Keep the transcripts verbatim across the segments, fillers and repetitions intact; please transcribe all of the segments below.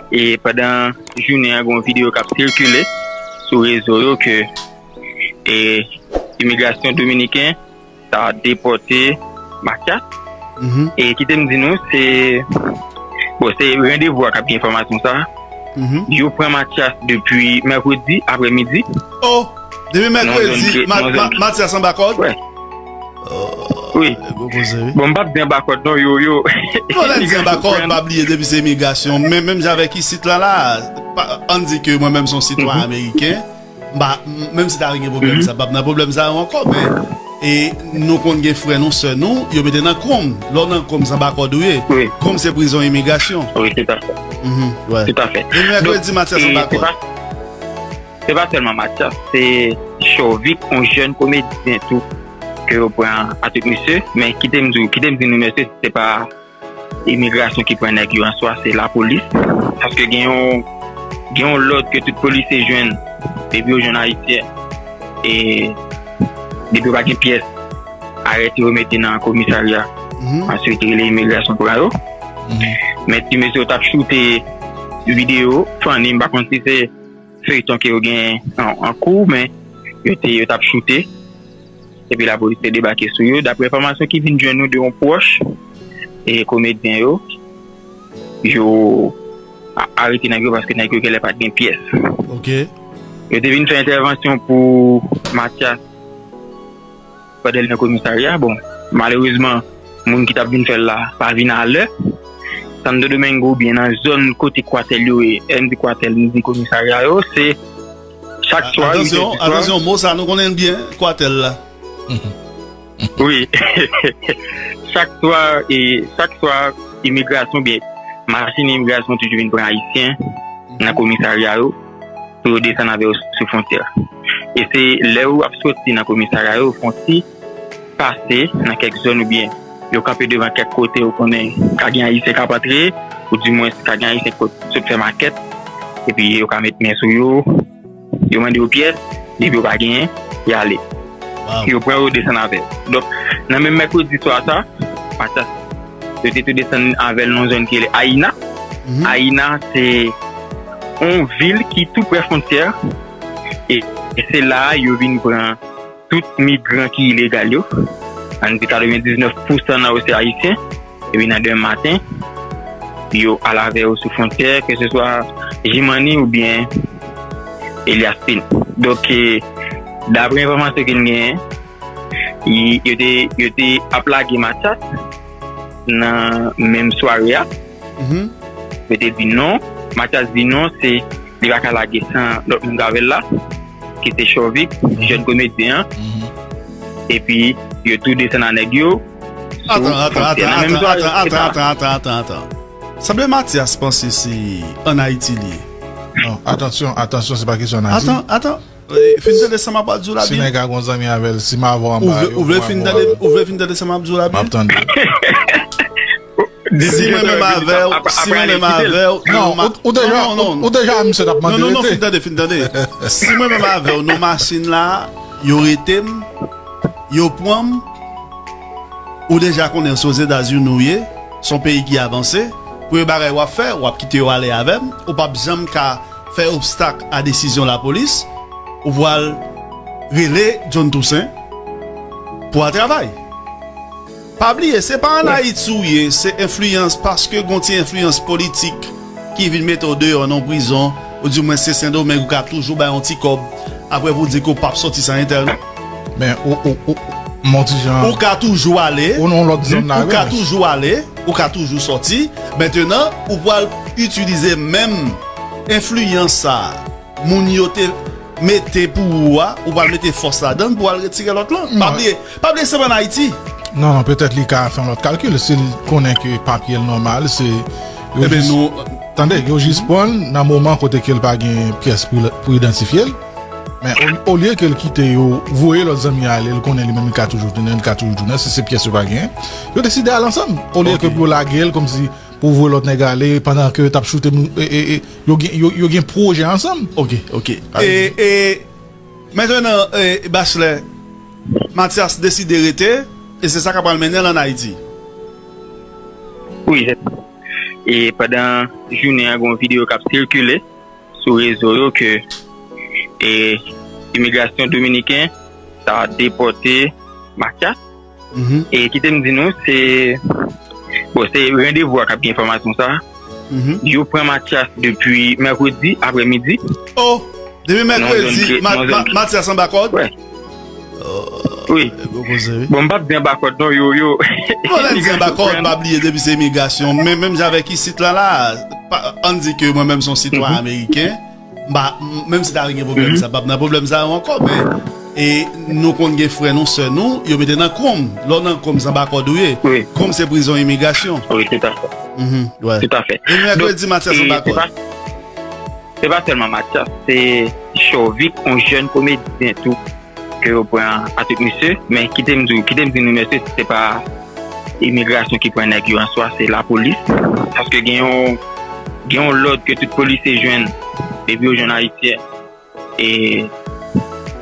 E pandan jounen an, gen yon videyo k ap sikile sou rezo yo ke e, imigrasyon dominiken ta depòte Mathias. E kite m di nou, se bon, se Randevou a k ap gen enfòmasyon sa. Yo pran Mathias depi mèkredi aprèmidi. Oh, depi mèkredi, Mathias anba kòd? Wi. Bon, m p ap di anba kòd non, yo, yo. Non, lè m di anba kòd, pa bliye depi se imigrasyon. Men menm jan avèk isit la la, ann di ke mwen menm se yon sitwayen ameriken. M pa, menm si ta gen pwoblèm sa, m p ap nan pwoblèm sa yo ankò, men e nou konn gen frè nou, sè nou, yo mete nan konm. Lè w nan konm, se anba kòd ou ye. Konm se prizon imigrasyon. Wi, toutafè. Toutafè. Depi mèkredi, Mathias anba kòd. Se pa sèlman Mathias, se Chovik, yon jèn komedyen tou, ke yo pran a tout mesye. Men kite m di w, kite m di nou mesye, se pa imigrasyon ki pran nèg yo an swa, se lapolis. Paske gen yon, gen yon lòd ke tout polisye jwenn, depi yo jwenn Ayisyen, e depi yo pa gen pyès, arete yo mete nan komisarya. Answit, rele imigrasyon pran yo. Men ti mesye yo t ap choute videyo, funny, m pa konn si se feyton ke yo gen an, an kou, men yo te, yo t ap choute. Epi lapolis te debake sou yo. Daprè enfòmasyon ki vin jwenn nou de yon pwòch e komedyen yo, yo a- arete nèg yo paske nèg yo genlè pa t gen pyès. Ok. Yo te vin fè entèvansyon pou Mathias pandan l nan komisarya. Bon, malerezman, moun ki t ap vin fè l la pa vin alè. Santo Domingo oubyen nan zòn kote kwatèl yo ye, lè m di kwatèl, m di komisarya yo, se chak swa, uit è di swa. Atansyon, mo sa nou konnen l byen, kwatèl la. Wi. Chak swa, e, chak swa, imigrasyon oubyen machin imigrasyon toujou vin pran Ayisyen nan komisarya yo pou yo desann avè yo sou fwontyè. E se lè yo ap soti nan komisarya yo, yo fè yon ti pase nan kèk zòn oubyen yo kanpe devan kèk kote yo konnen ka gen Ayisyen k ap antre, oudimwens ka gen Ayisyen k sot fè makèt, epi yo ka met men sou yo, yo mande yo pyès, depi yo pa genyen, y ale. Yo pran yo desann avè yo. Donk, nan menm mèkredi swa sa, Mathias, yo te tou desann avè l nan yon zòn ki rele Ayina. Ayina se yon vil ki tou prè fwontyè. E, e se la a yo vin pran tout migran ki ilegal yo. Ann di katrevendiznèf pousan nan yo se Ayisyen. Epi nan demen maten, yo al avè yo sou fwontyè, keseswa Jimani oubyen Elias Pin. Donk, e, daprè enfòmasyon ke n genyen, yo te, yo te ap lage Mathias nan menm sware a. Yo te di non, Mathias di non, se li pa ka lage san lòt moun k avè l la, ki se Chovik, jèn komedyen an. Epi, yo tou desann a nèg yo sou fwontyè nan menm sware a. Atan, atan, atan, atan, atan, atan. Sanble Mathias panse se ann Ayiti li ye. Non, atansyon, atansyon, se pa kesyon ann Ayiti. Atan, atan. Fin tande sa m ap di w la byen. Si nèg la gon zanmi avè l, si m avè w anba yo. Ou vle fin tande, ou vle fin tande sa m ap di w la byen? M ap tande. Si mwen menm avè w, si mwen menm avè w, non, ou deja, ou deja misye t ap mande rete. Non, non, non, fin tande, fin tande. Si mwen menm avè w, nan machin la, yo rete m, yo pran m, ou deja konnen se Ozetazini ou ye, se yon peyi ki avanse, premye bagay w ap fè, w ap kite yo ale avè m, ou p ap janm ka fè obstak a desizyon lapolis, ou pral rele John Toussaint pou al travay. Pa bliye, se pa ann Ayiti ou ye, se enfliyans, paske gon ti enfliyans politik ki vin mete w deyò nan prizon, oudimwens se Sendomeng ou ka toujou bay yon ti kòb, apre pou di ke w p ap sòti san entèl non. Men ou, ou, ou, men w ti jan. Ou ka toujou ale. Ou nan yon lòt zòn la. Ou ka toujou ale, ou ka toujou sòti. Mentenan, ou pral itilize menm enfliyans sa a moun yo te mete pou ou a, ou pral mete fòs ladan l pou al retire lòt lan. Pa bliye, pa bliye se pa ann Ayiti. Non, non, petèt li ka fè yon lòt kalkil. Si l konnen ke papye l nòmal, se yo jis, tande, yo jis pran l nan moman kote ke l pa gen pyès pou, pou idantifye l. Men o, olye ke l kite yo voye lòt zanmi a ale, l konnen li menm li ka toujou tounen, li ka toujou tounen, si se pyès yo pa genyen, yo deside al ansanm. Olye ke pou yo lage l kòmsi pou voye lòt nèg ale, pandan ke yo t ap choute moun, e, e, e, yo gen, yo, yo gen pwojè ansanm. Ok, ok. E, e, mentenan, e, Bachelet, Mathias deside rete, e se sa k ap pral mennen l ann Ayiti. Wi, se e pandan jounen an, gen yon videyo k ap sikile sou rezo yo ke e, imigrasyon dominiken ta depòte Mathias. E kite m di nou, se bon, se randevou a k ap gen enfòmasyon sa. Yo pran Mathias depi mèkredi aprèmidi. Oh, depi mèkredi, Mathias anba kòd? Wi. Bon, m p ap di anba kòd non, yo, yo. Non, lè di anba kòd, pa bliye depi se imigrasyon. Men menm jan avèk isit la la, ann di ke mwen menm se yon sitwayen ameriken. Menm si ta gen pwoblèm sa, p ap nan pwoblèm sa yo ankò, men e nou konn gen frè nou, sè nou, yo mete nan kòm. Lè w nan kòm, se anba kòd ou ye. Kòm se prizon imigrasyon. Wi, toutafè. Toutafè. E mèkredi, Mathias anba kòd. Se pa sèlman Mathias, se Chovik, yon jèn komedyen tou, ke yo pran a tout mesye. Men kite m di w, kite m di nou mesye, se pa imigrasyon ki pran nèg yo an swa, se lapolis. Paske gen yon, gen yon lòd ke tout polisye jwenn, depi yo jwenn ayisyen, e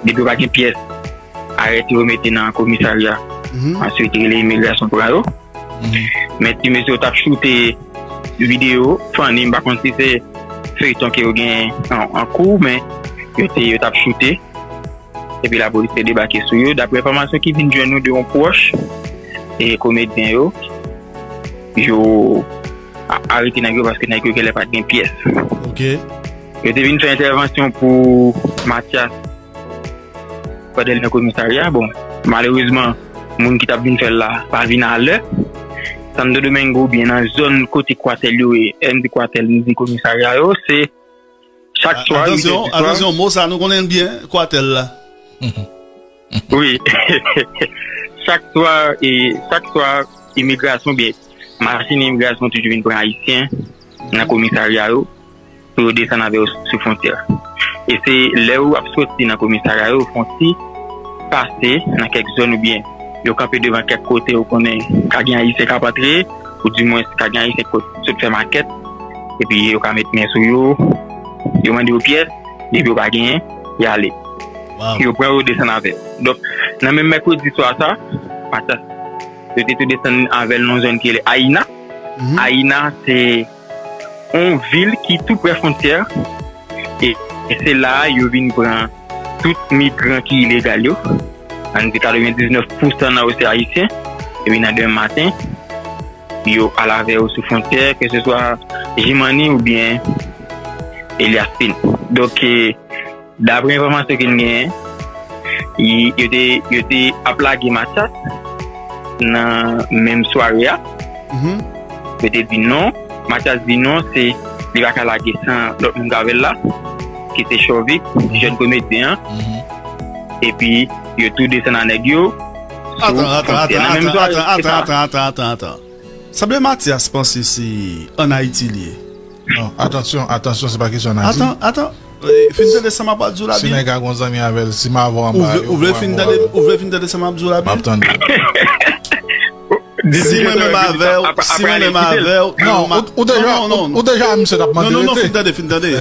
depi yo pa gen pyès, arete yo mete nan komisarya. Answit, rele imigrasyon pran yo. Men ti mesye yo t ap choute videyo, Fanny, m pa konn si se feyton ke yo gen an kou, men yo te, yo t ap choute. Epi lapolis te debake sou yo. Daprè enfòmasyon ki vin jwenn nou de yon pwòch e komedyen yo, yo arete nèg yo paske nèg yo genlè pa t gen pyès. Yo te vin fè entèvansyon pou Mathias pandan l nan komisarya. Bon, malerezman, moun ki t ap vin fè l la pa vin alè. Santo Domingo oubyen nan zòn kote kwatèl yo ye, lè m di kwatèl, m di komisarya yo, se chak swa, wi, atansyon, atansyon, mo sa nou konnen l byen, kwatèl la. Wi. Chak swa, e, chak swa, imigrasyon, byen, machin imigrasyon toujou vin pran ayisyen nan komisarya yo pou yo desann avè yo sou fwontyè. E se lè yo ap soti nan komisarya yo, yo fè yon ti pase nan kèk zòn oubyen yo kanpe devan kèk kote yo konnen ka gen ayisyen k ap antre, oudimwens ka gen ayisyen k sot fè makèt, epi yo ka met men sou yo, yo mande yo pyès, depi yo pa genyen, y ale. Yo pran yo desann avè yo. Donk, nan menm mèkredi swa sa, Mathias, yo te tou desann avè l nan yon zòn ki rele Ayina. Ayina, se yon vil ki tou prè fwontyè. E, e se la a yo vin pran tout migran ki ilegal yo. Ann di katrevendiznèf pousan nan yo se ayisyen. Epi nan demen maten, yo al avè yo sou fwontyè, keseswa Jimani oubyen Eliastin. Donk, e, daprè enfòmasyon ke n genyen, yo te, yo te ap lage Mathias nan menm sware a. Yo te di non. Mathias di non, se li pa ka lage san lòt moun k avè l la, ki se Chovik, jèn komedyen an. Epi yo tou desann a nèg yo. Atan, atan, atan, atan, atan, atan, atan, atan, atan. Sanble Mathias panse se ann Ayiti li ye. Non, atansyon, atansyon, se pa kesyon ann Ayiti. Atan, atan. Fin tande sa m ap di w la byen. Si nèg la gon zanmi avè l, si m avè w anba, ou vle fin tande, ou vle fin tande sa m ap di w la byen. M ap tande. Si mwen menm avè w, si mwen menm avè w, non, ou deja, ou deja, misye t ap mande rete. Non, non, non, fin tande, fin tande.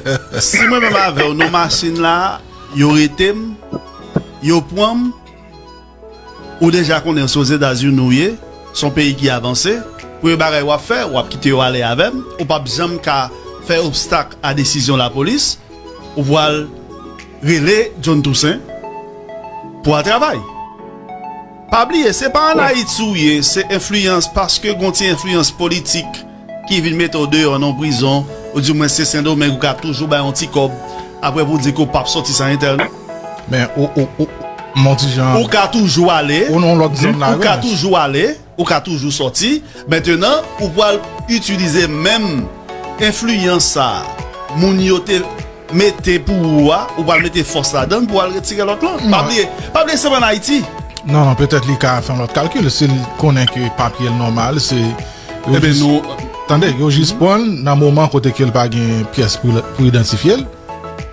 Si mwen menm avè w, nan machin la, yo rete m, yo pran m, ou deja konnen se Ozetazini ou ye, se yon peyi ki avanse, premye bagay w ap fè, w ap kite yo ale avè m, ou p ap janm ka fè obstak a desizyon lapolis, ou pral rele John Toussaint pou al travay. Pa bliye, se pa ann Ayiti ou ye, se enfliyans, paske gon ti enfliyans politik ki vin mete w deyò nan prizon, oudimwens se Sendomeng, ou ka toujou bay yon ti kòb, apre pou w di ke w p ap sòti san entèl non. Men ou, ou, ou, men yon ti jan. Ou ka toujou ale. Ou nan yon lòt zòn la. Ou ka toujou ale, ou ka toujou sòti. Mentenan, ou pral itilize menm enfliyans sa a moun yo te mete pou ou a, ou pral mete fòs ladan l pou al retire lòt lan. Pa bliye, pa bliye se pa ann Ayiti. Non, non, petèt li ka fè yon lòt kalkil. Si l konnen ke papye l nòmal, se. Yo jis, tande, yo jis pran l nan moman kote ke l pa gen pyès pou, pou idantifye l.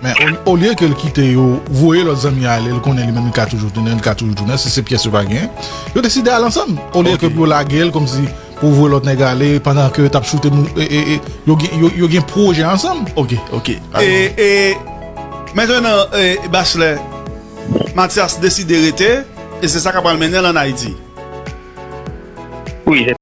Men o, olye ke l kite yo voye lòt zanmi a ale, l konnen li menm li ka toujou tounen, li ka toujou tounen, si se pyès yo pa genyen. Yo deside al ansanm, olye ke pou yo lage l kòmsi pou voye lòt nèg ale, pandan ke yo t ap choute moun, e, e, e, yo gen, yo, yo gen pwojè ansanm. Ok, ok. E, e, mentenan, e, Bachelet, Mathias deside rete, e se sa k ap pral mennen l ann Ayiti. Wi, se